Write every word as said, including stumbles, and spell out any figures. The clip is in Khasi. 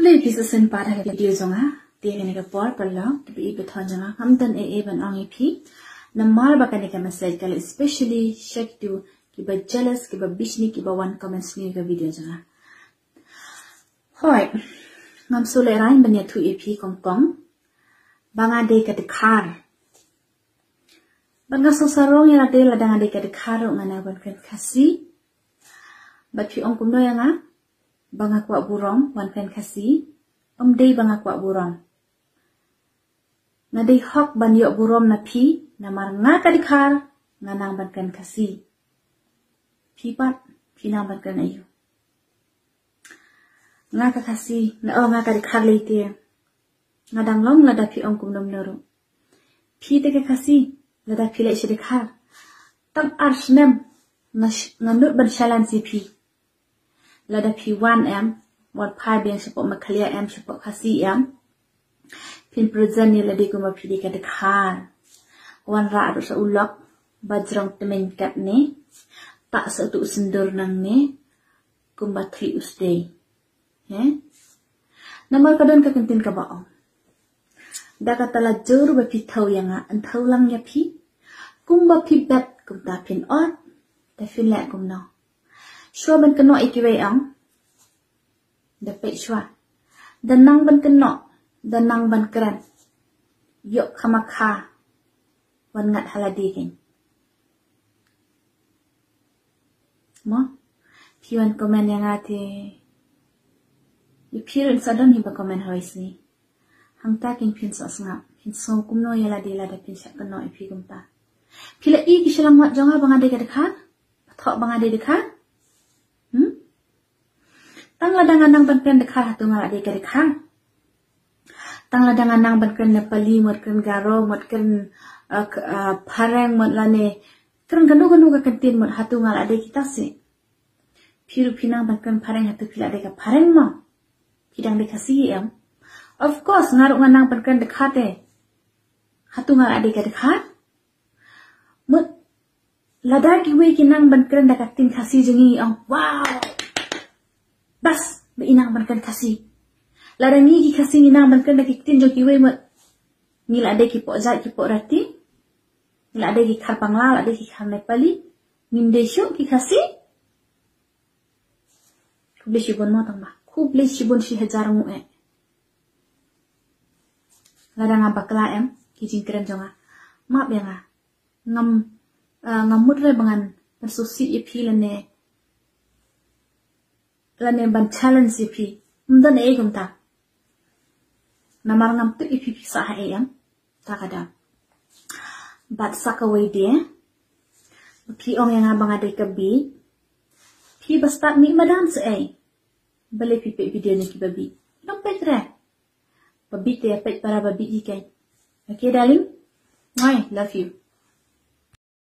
Khublei phi sa shisien pat ha ka video jong nga. Te kane ka por paralok, kiba ïeit ba thon jong nga, ngam don ei ei ban ong ïa phi. Namar ba kane ka message ka leit specially sha kito kiba jealous, kiba bishni, kiba wan comment sniew ïa ka video jong nga. Hooid, ngam sngewlehrain ban ïathuh ïa phi kong kong ba nga dei ka dkhar. Bad nga sngewsarong ïa lade lada nga dei ka dkhar ruh nga nang ban kren Khasi. Bad phi ong kumno ïa nga ba nga kwah burom ban kren Khasi? Ym dei ba nga kwah burom. Nga dei hok ban ïoh burom na phi, namar nga ka dkhar, nga nang ban kren Khasi. Phi pat, phi nang ban kren aïu? Nga ka Khasi, nga, oh, nga ka dkhar lei te. Nga dang long lada phi ong kumno kumno ruh. Phi te ka Khasi, lada phi leit sha dkhar, tang ar snem nga sh-, nga nud ban challenge ïa phi. Lada phi wan em, wan phai biang shapoh Meghalaya em, shapoh Khasi em, phin present ïa lade kumba phi dei ka dkhar. Wanrah ruh sa u lok ba jrong tymmen katne, tah sa utu u sindur nangne, kumba thli u sdei. He? Namar ka don ka kyntien kaba ong, da kata la jur ba phi thew ïa nga, yn thew lang ïa phi. Kumba phi bet kumta phin ot, te phin leh kumno? Shuwa ban kynnoh ïa kiwei ong, da peit shuwa. Da nang ban kynnoh, da nang ban kren. Ïoh kha ma kha wan ngat ha lade kein. Mo? Phi wan comment ïa nga te. Ïa phi ruh sa don hi ba comment ha wei sngi. Hangta kein phin sa sngap, phin sngew kumno ïa lade lada phin shah kynnoh ïa phi kumta. Phi la i ki shyllangmat jong nga ba nga dei ka dkhar? Ba thoh ba nga dei dkhar? Hmm? Tang lada nga nang ban kren dkhar hato nga la dei ka dkhar? Tang lada nga nang ban kren Nepali, mut kren Garo, mut kren, uh, k-, uh, Phareng, mut lane kren kano kano ka kyntien, mut hato nga la dei kita seh? Phi ruh phi nang ban kren Phareng, hato phi la dei ka Phareng mo? Phi dang dei Khasi em? Of course, nga ruh nga nang ban kren dkhar te. Hato nga la dei ka dkhar? Mut lada kiwei ki nang ban kren da ka ktien Khasi jong ngi, ong, wow. Bas, ba i nang ban kren Khasi. Lada ngi ki Khasi ngi nang ban kren da ki ktien jong kiwei, mut ngi la dei ki poh jait, ki poh rati. Ngi la dei ki khar Bangla, la dei ki khar Nepali. Ngim dei shuh ki Khasi. Khublei shibun mo tang ba. Khublei shibun shi hajar nguh eh. Lada nga bakla em ki jingkren jong nga, map ïa nga. Ngam, ah, ngam mut re ba ngan pynsngewsih ïa phi lane, lane ban challenge ïa phi. Ym don ei kumta. Namar ngam tip ïa phi phi sah ha ei em. Ta ka dang. Bad sa kawei de, ba phi ong ïa nga ba nga dei ka bieit. Phi ba stad mih madan sa ei. Balei phi peit video na kiba bieit? Dang peit re. Ba bieit te peit para ba bieit hi kein. Okay, darling? Mwah, love you.